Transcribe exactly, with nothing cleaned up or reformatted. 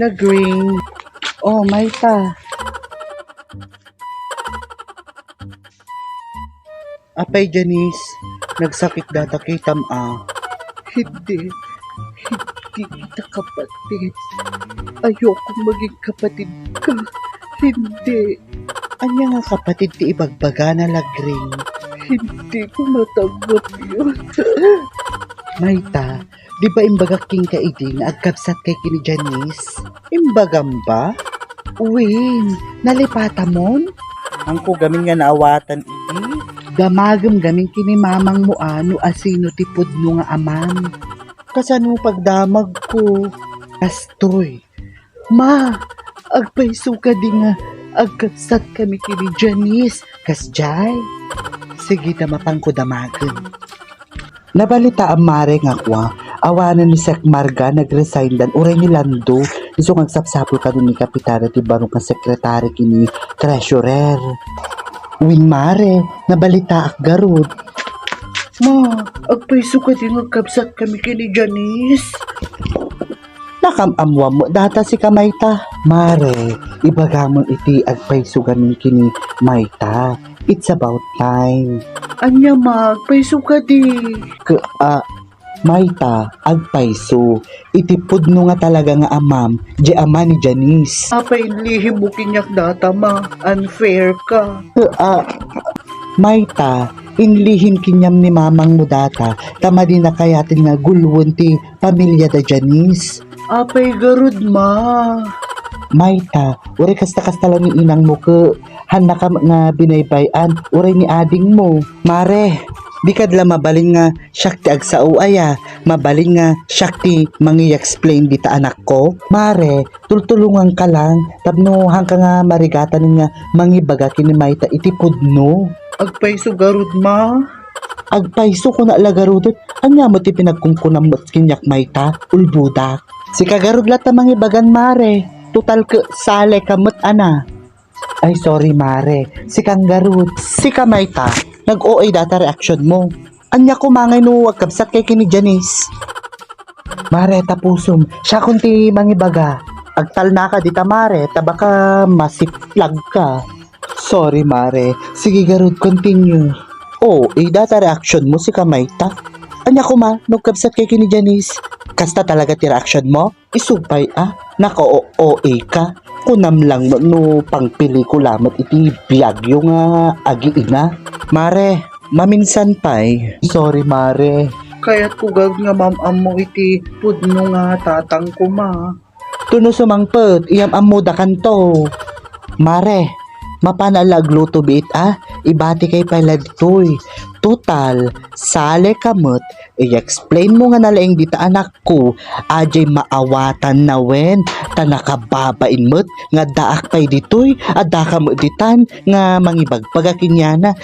Lagring. Oh, mayta. Apay, Janice, nagsakit data kitam a? Hindi. Hindi kita kapatid. Ayokong maging kapatid ka. Hindi. Ania nga kapatid ti ibagbagana, Lagring? Hindi ko matanggap yun. Mayta, di ba imbagak kenka idi nga agkabsat kay kini Janice? Imbagam ba? Wen, nalipatamon? Haanko gamin nga naawatan idi. Damagem gamin kini mamangmo a no asino ti pudno nga amam. Kasano pagdamagko? Kastoy. Ma, agpayso kadi nga agkabsat kami kini Janice. Kasdiay. Sige, ta mapanko damagen. Nabalitaam, mare, nga kua, awanen ni Sek Marga nag-resign dan uray ni Lando, isu nga agsapsapul kano ni Kapitana ti baro nga sekretary kini treasurer. Wen, mare, nabalitaak garud. Ma, agpayso kadi nga agkabsat kami kini Janice? Nakam-ammoam met data sika, mayta. Mare, ibagamon iti agpayso gamin kini mayta. It's about time. Ania, ma, agpayso kadi? Ke-, a, mayta, agpayso. Iti pudno nga talaga nga amam, di ama ni Janice. Apay inlihimmo kaniak data, ma? Unfair ka. Ke-, a, mayta, inlihim kaniam ni mamangmo data, ta madi na kayaten nga guluen ti pamiliada Janice. Apay garud, ma? Mayta, uray kasta-kasta la ni inangmo, ke, haannaka met nga binaybay-an, uray ni adingmo. Mare, dika la mabalin nga siak ti agsao aya, mabalin nga siak ti mangi-explain dita anakko? Mare, tultulonganka lang, tapno haanka nga marigatan nga mangibaga kini mayta iti pudno. Agpayso garud, ma? Agpayso, kuna la garud. Ania met ti pinagkunkunam met kaniak mayta? Ulbodak. Sika garud latta mangibagan, mare. Total ke, sale ka met, ana. Ay, sorry, mare. Sika ngarud. Sika mayta, nag-O A data reaction mo. Ania koma ngay no agkabsat kay kini Janice? Mare, tapusom. Siakon ti mangibaga. Agtalnaka dita, mare, ta baka masiplag ka. Sorry, mare. Sige, garud, continue. O, A data reaction mo, sika mayta. Ania koma no agkabsat kay kini Janice? Kasta talaga ti reaction mo? Isu pay a, naka-O-, O A ka. Kunam lang no pangpelikula met iti biagyo nga agiina. Mare, maminsan pay. Sorry, mare. Kayatko garud nga mam-ammo iti pudno nga tatangko, ma. Tuno sumangpet, iyam-ammodakanto. Mare, mapana la agluto biit a, ibatikay pay la ditoy. Total, sale ka met, i-explain mo nga nalaing dita anakko, adiay maawatan na wen, ta nakababain met nga addaak pay ditoy, addaka met ditan nga mangibagbaga kaniana.